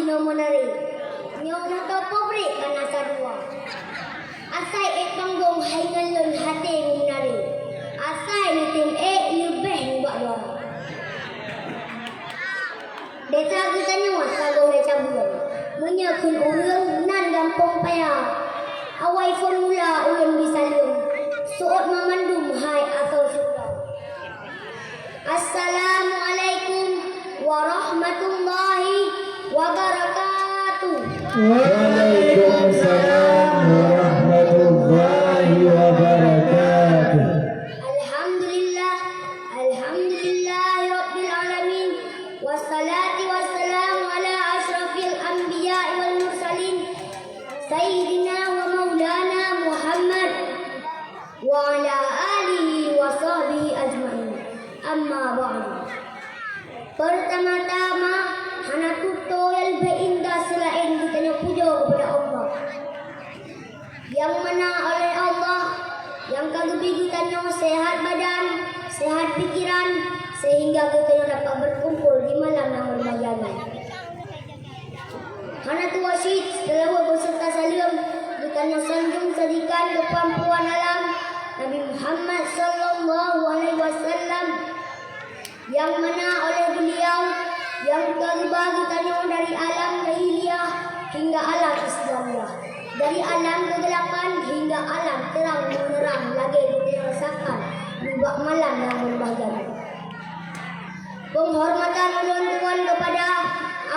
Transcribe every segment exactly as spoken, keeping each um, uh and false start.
Nyoe meunari, nyoe moto pabrik ka na sa dua. Asai ék panggong hai ngon lôn até meunari. Asai neutem ék leubeh nibak dua. Desa geutanyoe sagoe lé cabeueng. Meunyoe kheun ureueng nan gampông paya. Awai phôn mula ulôn bi saleuem. Seuôt mamandum hai asoe syeuruga. Assalamualaikum warahmatullahi wabarakatuh. Waalaikumsalam warahmatullahi wabarakatuh. Alhamdulillah, alhamdulillahi rabbil alamin. Wassalatu wassalamu ala asyrafil anbiya'i wal mursalin, sayyidina wa maulana Muhammad wa ala alihi wa sahbihi ajma'in. Amma ba'du. Peurtama-tama, hana tutoe leubeh indah seulaén geutanyoe pujoe keupada Allah. Nyang mana oleh Allah nyang ka geubri geutanyoe seuhat badan, seuhat pikiran, seuhingga geutanyoe dapat beukumpul di malam nyang meubahagia nyoe. Hana tuwoe cit seulaweuet beuseureuta saleuem geutanyoe sanjong sadikan keu Puan-puan Alam, Nabi Muhammad sallallahu alaihi wasallam, nyang mana oleh beuliau nyang ka geuba geutanyoe dari alam jahiliyah hingga alam Islamiyah, dari alam keugelapan hingga alam terang meunyeurang lagée geutanyoe rasakan nibak malam nyang meubahagia nyoe. Penghormatan ulôn tuan kepada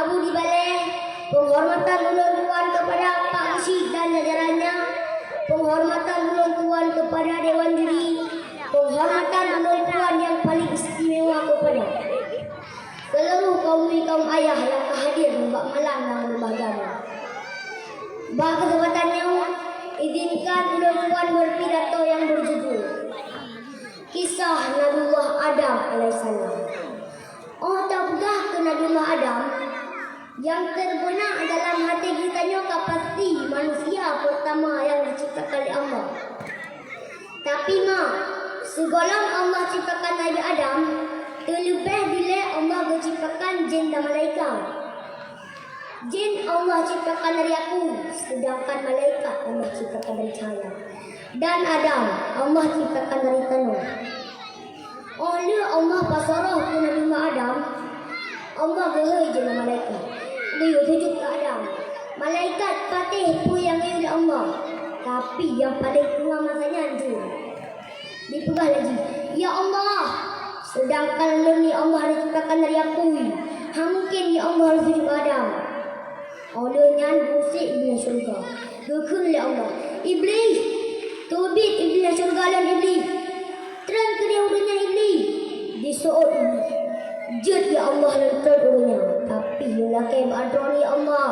Abu di Balée, penghormatan ulôn tuan kepada Pak Geuchik dan jajarannya, penghormatan ulôn tuan kepada dewan juri, penghormatan ulôn tuan nyang paling istimewa kepada seluruh kaum ibu kaum ayah nyang ka hadir nibak malam nyang meubahagia nyoe. Bak keuseumpatan nyoe, izinkan ulôn tuan berpidato nyang berjudul Kisah Nabiullah Adam alaihissalam. Óh tapeugah keu Nabiullah Adam, nyang teubeunak dalam até geutanyoe ka pasti manusia peurtama nyang geuciptakan lé Allah. Tapi ma, sigohlom Allah ciptakan Nabi Adam, teuleubeh dilée Allah geuciptakan jén dan malaikat. Jén Allah ciptakan dari api, seudangkan malaikat Allah ciptakan dari cahya. Dan Adam Allah ciptakan dari tanoh. Óh lheueh Allah pasaroh keu Nabi Adam, Allah geuhôi jén malaikat, geuyue sujut keu Adam. Malaikat patéh peue nyang geuyue lé Allah, tapi nyang paleng teuma masa nyan jén. Jipeugah laju, "Ya Allah, seudangkan lôn ni Allah ciptakan dari api, hana mungken ya Allah lôn sujut keu Adam." Óh lheueh nyan geuusét Iblih syeuruga. Geukheun lé Allah, "Iblih! Teubiet Iblih syeuruga lôn, Iblih! Treun keudeh u donya, Iblih!" Diseuôt Iblih, "Jeuet ya Allah lôn treun u donya, tapi lôn lakée bak droeneuh ya Allah,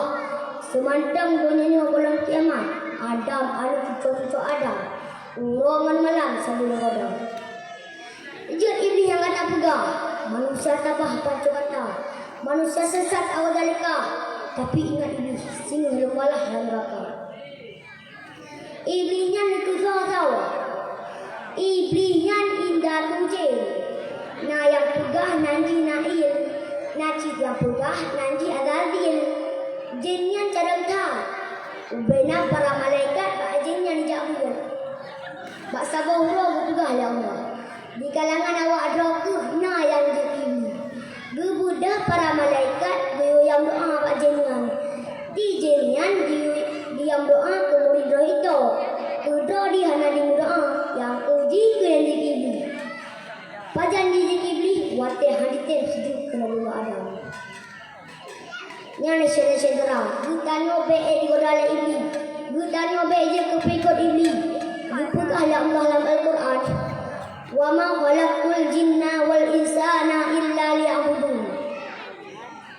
seumantong donya nyoe gohlom kiamat, Adam aneuk cucoe-cucoe Adam, uroe ngon malam sabe lôn goda." Jeuet Iblih nyang gata peugah, manusia tabah pancok gata, manusia sesat awak zalika, tapi ingat Iblih, singoh lôn balaih lam neuraka. Iblih nyan neukeusoe sawa. Iblih nyan indatu jén. Na nyang peugah nan jih Nail, na cit nyang peugah nan jih Azazil. Jén nyan cadang that. Ubena para malaikat bak jén nyan jijak beuet. Bak saboh uroe geupeugah lé Allah, "Di kalangan awak droe kheueh na nyang jeuet Iblih." Geubeudôh para malaikat geuyue nyang doá bak jén nyan. Di jén nyan di, di nyang doá keu murit droe ito. Keu droe di hana jimeudoá, nyang keu jih keu nyang jeuet Iblih. Pajan jih jeuet Iblih? Watée hana jitem sujut keu Nabi Adam. Nyan syedara-syedara, geutanyoe bék jigoda lé Iblih. Geutanyoe bék jeuet keu peungikot Iblih. Geupeugah lé Allah lam Al-Qur'an, "Wa ma khalaqtul jinna wal insa illa liya'budun."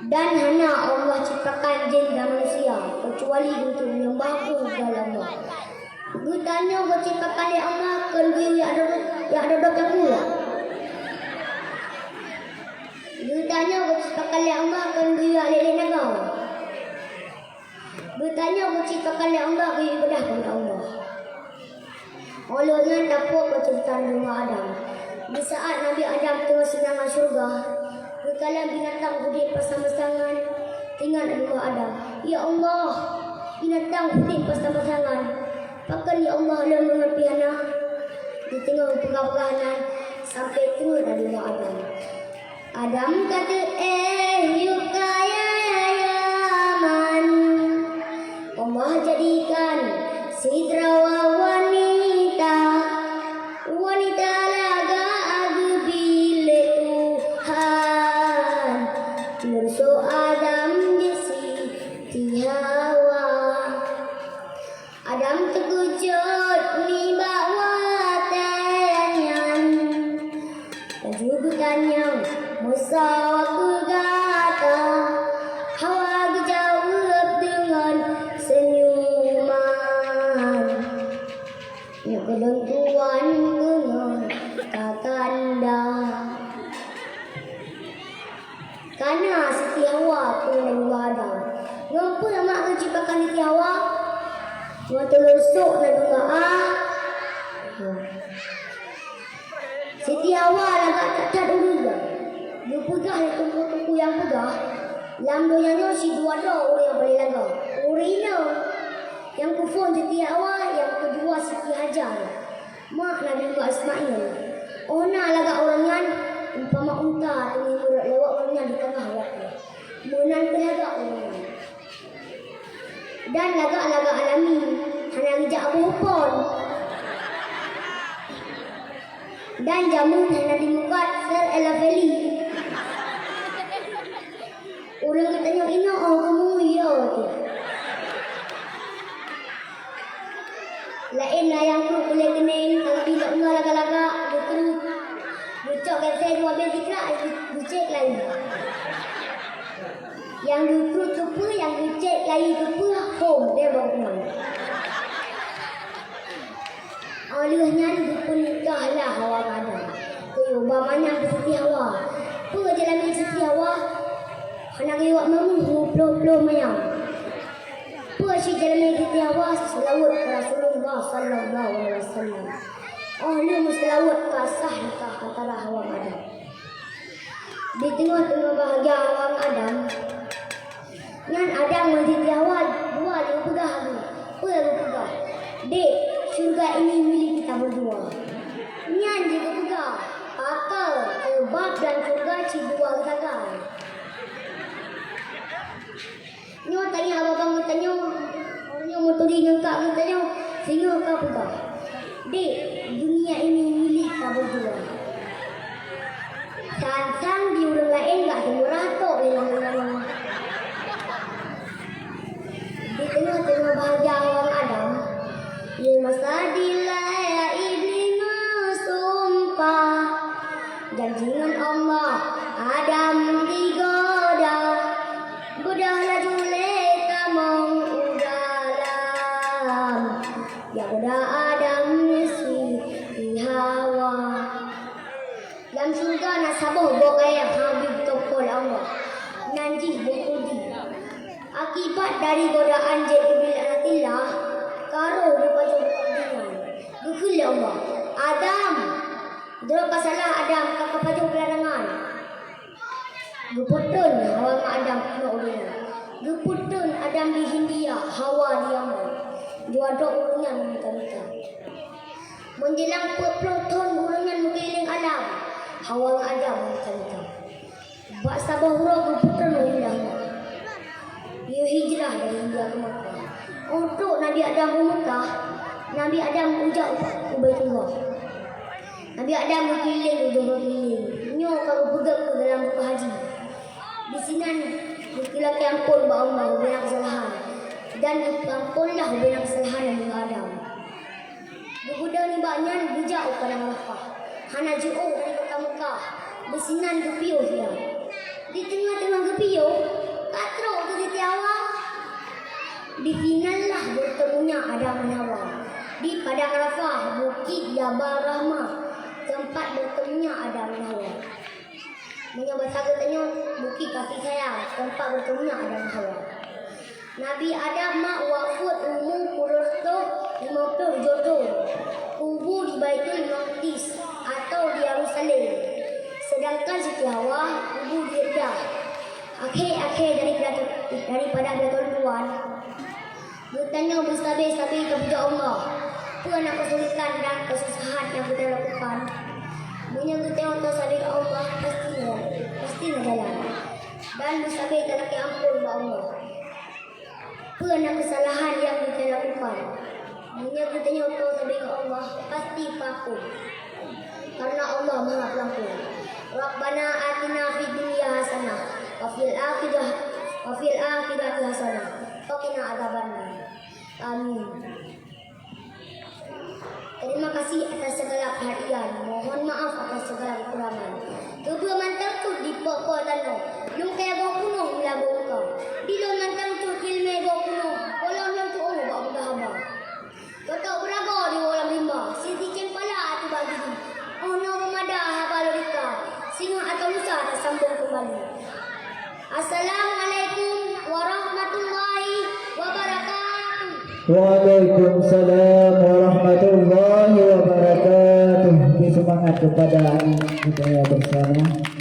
Dan hana Allah ciptakan jén dan manusia keucuali untuk menyembah Aku, kheun Allah. Geutanyoe geuciptakan lé Allah keu geuyue jak dodot, jak dodot lam gula. Geutanyoe geuciptakan lé Allah keu geuyue jak lé-lé nanggroe. Geutanyoe geuciptakan lé Allah geuyue ibadah keu Allah. Óh lheueh nyan tapeubuet bak ceurita Nabi Adam. Di saat Nabi Adam teungoh seunang lam syeuruga, geukalon binatang udeb pasang-pasangan, Teuingat Nabi Adam, "Ya Allah, binatang udeb pasang-pasangan. Pakon ya Allah lôn meungon pih hana?" Di teungoh peugah-peugah nyan, sampoe teuingat Nabi Adam. Adam ka teuéh yub kaya Yaman. Allah jadikan sidroe wanita. Wanita lagak geubi lé Tuhan. Lôn sôk Adam di Siti Hawa. Adam teukeujot nibak watée nyan. Laju geutanyong, "Meusoe keu gata?" Hawa geujaweueb deungon seunyuman, "Nyoe keu lôn tuan, keu ngon kakanda." Kana Siti Hawa keu Nabi Adam. Ngon peue mak geuciptakan Siti Hawa? Ngon tuleueng sôk Nabi Adam. Ha. Siti Hawa lagak that-that ureueng. Geupeugah lé teungku-teungku nyang peugah, lam donya nyoe sidua droe ureueng nyang paleng lagak. Ureueng inong nyang kuphon Siti Hawa, nyang keudua Siti Hajar. Mak Nabi Ismail. Óh na lagak ureueng nyan, umpama unta teungoh meurot lewat ureueng nyan di teungoh watée. Meunan keuh lagak ureueng nyan. Dan lagak-lagak alami, hana geujak boh phon. Dan jameun hana jimukat sel elafeli. Ureueng geutanyoe inoe óh geumuyue teuh. Laén na nyang pruet ulée keunéng, tapi lagak-lagak, geukruet. Geucok gata dua bée sikrak, geucék laén. Nyang geukruet keupeue, nyang geucék laén keupeue, hom, deh bak nyan. Óh lheueh nyan geupeunikah lah Hawa ngon Adam. Keu bak manyang keu Siti Hawa. Peue jalan Siti Hawa? Hana geuyue meu'ah meuploh-ploh manyang. Peue cit jalan Siti Hawa? Seulaweuet keu Rasulullah sallallahu alaihi wasallam. Óh lheueh meuseulaweuet ka sah nikah antara Hawa ngon Adam. Di teungoh-teungoh bahagia Hawa ngon Adam, nyan Adam ngon Siti Hawa dua jipeugah lagée, peue geupeugah, "Dek, syurga ini milik kita berdua." Nyan jipeugah, pakon, sabab dalam syurga cit dua geusagai. Nyoe tanyong abang geutanyoe, nyoe meuturi ngon kak geutanyoe, singoh ka peugah, "Dek, dunia ini milik kita berdua." Sang-sang di ureueng laén gak seumurah tok lé lam dunia nyoe. Di teungoh-teungoh bahagia Hawa ngon Adam, di masa dilée Iblih meusumpah, janji ngon Allah Adam digoda. Beudôh laju lé tamong u dalam, jak goda Adam ngon Siti Hawa. Lam syeuruga na saboh boh kayèe habéh geutôp lé Allah, nan jih boh khuldi. Akibat dari godaan jén Iblih laknatillah, ka roh geupajoh boh khuldi nyan. Geukheun lé Allah, "Adam!" Droe ka salah Adam, ka kapajoh beulatang nyan. Geupeutrön Hawa ngon Adam keunoe u donya. Geupeutrön Adam di Hindia, Hawa di Yaman. Dua droe ureueng nyan meumita-mita. Meunjelang peuet ploh thon ureueng nyan meukeulileng alam, Hawa ngon Adam meumita-mita. Bak saboh uroe geupeutrön u Hindia. Geuyue hijrah dari Hindia keu Makkah. Óh trok Nabi Adam u Makkah, Nabi Adam geujak u Baitullah. Nabi Adam meukeulileng u Jabal Rilin. Nyoe ka geupeugét keu dalam buku haji. Disinan geupeulakèe amphon bak Allah ubena keusalahan, dan geupeuamphonlah ubena keusalahan Nabi Adam. Geubeudôh nibak nyan geujak u Padang Arafah, hana jiôh dari kota Meukah. Disinan geupiôh ia. Di teungoh-teungoh geupiôh, ka trok keu Siti Hawa. Disinanlah beuteumunya Adam ngon Hawa, di Padang Arafah, Bukét Jabal Rahmah, teumpat beuteumunya Adam ngon Hawa. Meunyoe basa geutanyoe, Bukét Kasih Sayang, teumpat beuteumunya Adam ngon Hawa. Nabi Adam mak wafeuet umu peuet reutôh limong ploh tujoh thon, kubu di Baitul Maqdis atau di Yerusalem, seudangkan Siti Hawa kubu di Jeddah. Akhé-akhé dari pidato daripada beutôi tuan. Geutanyoe beusabe-sabe keu pujoe Allah. Peue na keusulitan dan keususahan nyang geutanyoe lakukan? Meunyoe geutanyoe toe sabe keu Allah, pasti na, pasti na jalan. Dan beusabe talakée amphon bak Allah. Peue na keusalahan nyang geutanyoe lakukan? Meunyoe geutanyoe toe sabe keu Allah, pasti peuampon. Karena Allah Maha Peulampon. Rabbana atina fid dunya hasanah wa fil akhirah, wa fil akhirati hasanah wa qina adzabannar. Amin. Terima kasih atas segala perhatian. Mohon maaf atas segala kekurangan. Keubeue mantong cut di po-po tanoh, lôn kaya goe punoh meulaboh muka. Di lôn mantong cut iéleumé goe punoh, goh lom lôn tuoh bak muda haba. Totok beuragoe di wolam rimba, siti cempala ateueh bak gidi. Oh noe meumada haba lôn rika, singoh ateueh lusa tasambong keumbali. Assalamualaikum warahmatullahi wabarakatuh. Waalaikumsalam warahmatullahi wabarakatuh. Beri semangat kepada anak kita bersama.